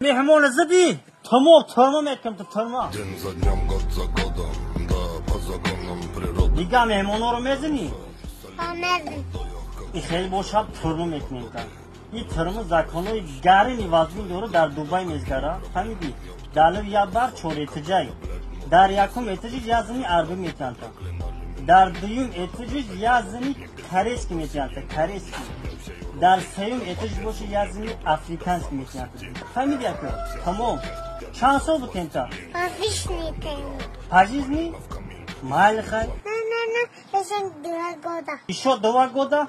Меҳмона задӣ, тамом тӯрма мекунам, ту тӯрма. День за днем, год за годом, да, по законам природы. Дигар меҳмонҳоро мезанӣ? Мезанам. И хеле бошад, тӯрма мекунем та. И тӯрма законҳои гарини вазмин дора, дар Дубай мезгара. Фаҳмидӣ? Далив як бар чор этиҷай. Дар якум этиҷиш як зани арбӣ метиҳанд. Дар дуюм этиҷиш як зани корейский метиҳанд, корейский. Дар сеюм этиҷиш боша як зани африканский метиҳанд. Фаҳмидӣ, ака? Тамом. Чанд сол будем та? По жизни. По жизни? Майли, хай. Не, не, не, еще 2 года. Еще 2 года?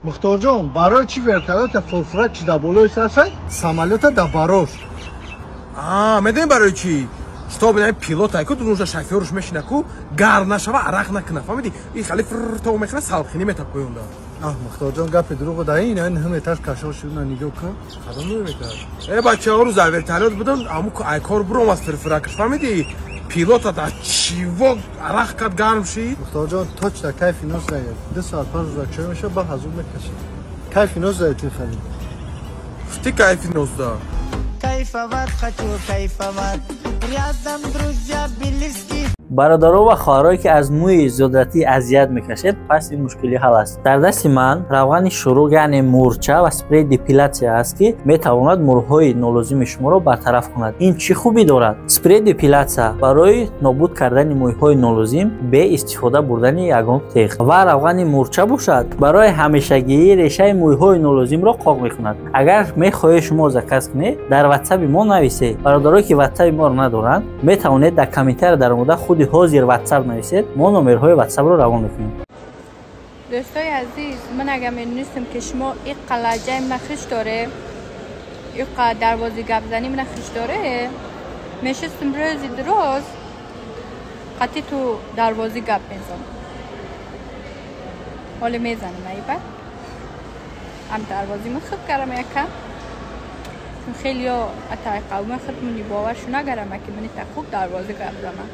Мухторҷон, барои чӣ вертолёта фурфурак чи дар болои сарсай, самолёта дар барош? А, медонӣ барои чӣ? Чтоб ина пилот айку дунужа шофёрш мешина ку, гарм нашава, арақ накуна, фаҳмидӣ? И хали фрр то мехӯра, салқинӣ мета поёнда. Аҳ, Мухторҷон, гапи дурӯғ да. Ин ҳам этаж кашол шудна, нигоҳ кун, кадом метаж. Э, бачаҳо, рӯз дар вертолёт будам, аму ай кор буром аз фирфиракаш, фаҳмидӣ? Пилота да чиво арақ кард, гарм шид. Мухторҷон, точно кайфи нос дает. 2 соат пас рӯзак чой меша, ба ҳазур мекашӣ, кайфи нос дает, телефони. Гуфти кайфи нос да. Кайфовать хочу, кайфовать. Рядом друзья близкие. Бародаро ва хоҳарое, ки аз мӯи зиёдатӣ азият мекашед, пас ин мушкилӣ ҳал аст. Дар дасти ман равғани шуруқ, яъне мурча, ва спрей депилятсия аст, ки метавонад мурҳои нолозими шуморо бартараф кунад. Ин чӣ хубӣ дорад? Спрей депилятсия барои нобуд кардани мӯйҳои нолозим бе истифода бурдани ягон теғ, ва равғани мурча бошад, барои ҳамешагии решаи мӯйҳои нолозимро қоқ мекунад. Агар мехоҳед шумо заказ кунед, дар ватсаби мо нависед. Бародарое, ки ватсаби моро надоранд, метавонед дар комментария даромада худи ҳозир ватсап нависед, мо номерҳои ватсапро равон мекунем. Дӯстои азиз, ман агар медонистам, ки шумо иққа лаҳҷаи мана хиш доре, иққа дарвози гапзанӣ мана хиш доре, мешистам рӯзи дуроз қатъи ту дарвози гап мезанам. Ҳоле мезанам, айбат ам дарвози ман хуб карам якам, чун хелиё атаи қавми худмуни боваршу нагарама, ки мани та хуб дарвози гап занам.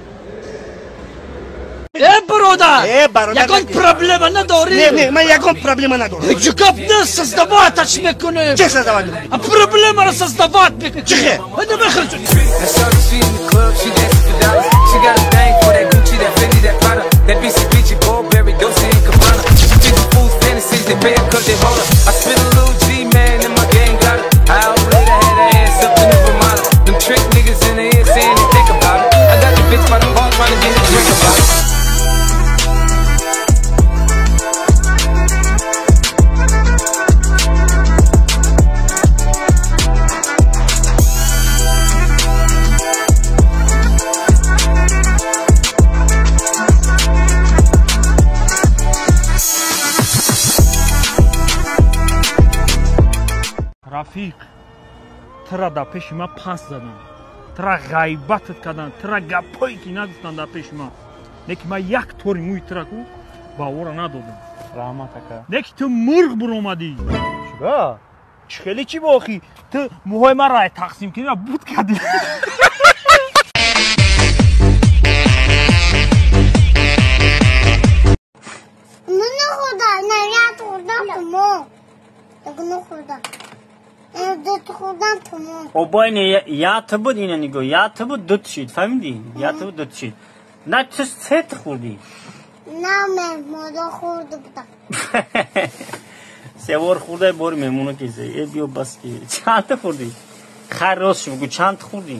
Э, бародар! Э, бародар, Ягон проблема надорӣ? Не, не, ман ягон проблема надорам. Ҳеҷ гап не, создавать мекунем. Чӣ создавать мекунӣ? А проблемаро создавать мекунем. Чӣ хел? Намехӯр. Now shorty, she in the club, she dancing for dollars. She got a thing for that Gucci, that Fendi, that Prada, that BCBG, Burberry, Dolce and Gabbana. She feeds the fools fantasies, they pay her 'cause they hold her. I spit a little G, man, and my gang got it. I outplayed her, had her ass up in the Ramada. Them trick niggas in the ear saying they think about it. I got the bitch by the bar trying to get a drink about it. Рафиқ, тира дар пеши ман пас задам, тира ғайбатат кардам, тира гапҳое ки нагуфтанд дар пеши ман, не ки ман як тори мӯи тира ку ба овора надодам. Раҳмат, ака. Не ки ту мурғ буромадӣ. Чиба? Чӣ хеле чӣ бохӣ? Ту мӯҳои маро ай тақсим кунӣ, буд кардӣ. Ман нахӯрдам, на як хӯрдам, тамом. Так нахӯрдам. Дут хӯрдам, тамом. Обой, не, я ту буд, ина нигоҳ, я ту буд, дут шид, фаҳмидӣ? Я ту буд, дут шид. На, ту сет хӯрдӣ. На, меҳмоно хӯрда будам. Се бор хӯрдай, бори меҳмоно кизе. Э, биё, бас ки. Чанд та хӯрдӣ? Хайр, рост шуд, бугӯ, чанд та хӯрдӣ?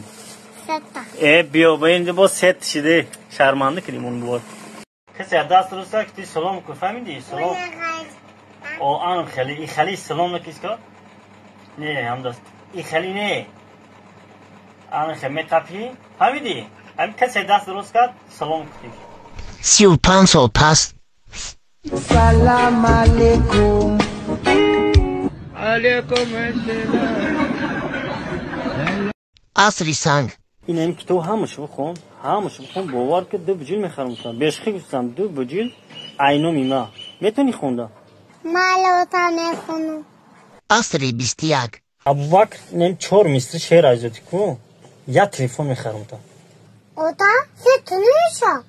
Сета. Э, биё, ба ин боз сет шиде. Шарманда кардим он бор. Касе даст роста ки ти салом кун, фаҳмидӣ? Салом. О, ан хеле, и хеле салом накиска? Не, ҳам даст. И хеле не. Ан хеле метапи? Фаҳмидӣ? Ҳамин касе даст дуруст кард, салом кунӣ. 35 сол пас. Салам алейкум. Алейкум ассалам. Асри санг. Ин ҳам китоб ҳамаш бихон, ҳамаш бихон, бовар ки ду буҷил мехарам. Бешхи гуфтам, ду буҷил айноми ма. Метавонӣ хонда? Малота мехонам. Асри 21. Абубакр, ин чор мисри шеър азёти ку, як телефон мехарам та. Ота, се тунуша?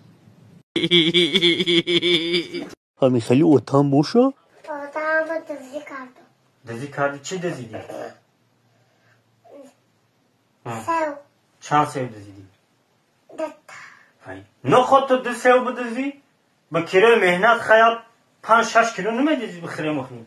Ҳами хеле отам боша? Отам дизӣ кардам. Дизӣ кардӣ? Чӣ дизидӣ? Сев. Чанд сев дизидӣ? Дута. Ноход ту ду сев бидизӣ? Ба кирои меҳнат хаят 5-6 кило намедизӣ бихӯрем охӣ.